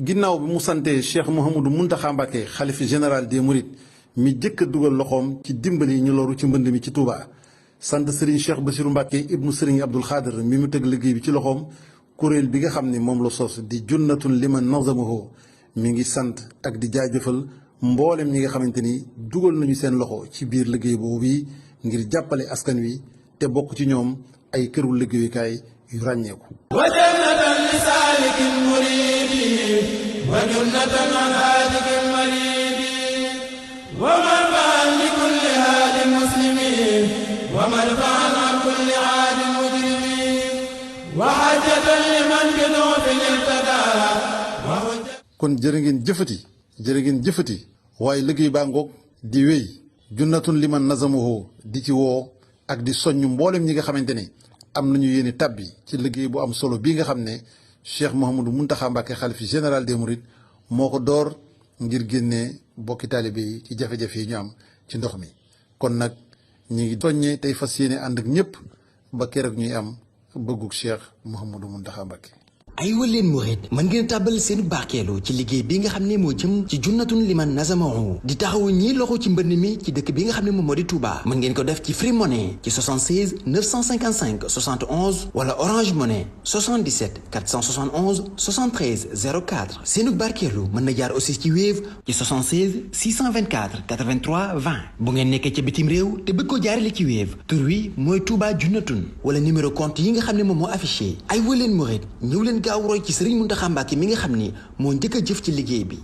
ginnaaw bi mu sante Cheikh Mouhamadou Mountakha Mbacké xalifa général des Mourides mi jëkk a dugal loxoom ci dimbali ñu loru ci mbënd mi ci Touba sant Serigne Cheikh Bassirou Mbacké ibnu Serigne Abdoul Khadir mi mu teg liggéey bi ci loxoom kuréel bi nga xam ne moom la sos di junnatun liman nazamahu mi ngi sant ak di jaajëfal mboolem ñi nga xamante ni dugal nañu seen loxo ci biir liggéey boobu yi ngir jàppale askan wi te bokk ci ñoom ay këru liggéeyukaay yu ràññeeku. wa jannatan li saalikin muridi wa jannatan an haadikin maridi wa marfaan li kulli haadin muslimin wa marfaan an kulli haadin mujrimin wa hajjatan liman bi nuufin irtadaa. kon jërë ngeen jëfati waaye liggéey baa ngoog di wéy junnatun liman nazamahu di ci woo ak di soññ mboolem ñi nga xamante ne am nañu yéene tabbi ci liggéey bu am solo bii nga xam ne Cheikh Mouhamadou Mountakha Mbacké xalifa général des Mourides moo ko door ngir génnee bokki taalibe yi ci jafe-jafe yi ñu am ci ndox mi. kon nag ñi ngi soññee tey fas yéene ànd ak ñëpp ba keroog ñuy am bëggug Cheikh Mouhamadou Mountakha Mbacké. ay waleen murid mën ngeen tàbbal seen barkeelu ci liggéey bi nga xam ne moo jëm ci junnatun liman nazamahu di taxawu ñii loxo ci mbënn mi ci dëkk bi nga xam ne moom moo di Touba. mën ngeen ko def ci Free Money ci 76 955 71 wala Orange Money 77 471 73 04 seenu barkeelu mën na jaar aussi ci Wave ci 76 624 83 20 bu ngeen nekkee ca bitim réew te bëgg ko jaarale ci Wave tur wi mooy Touba junnatun wala numéro compte yi nga xam ne moom moo affiché ay waleen murid ñëw leen gaaw roy ci Serigne Mountakha Mbacké mi nga xam ni moo njëkk a jëf ci liggéey bi.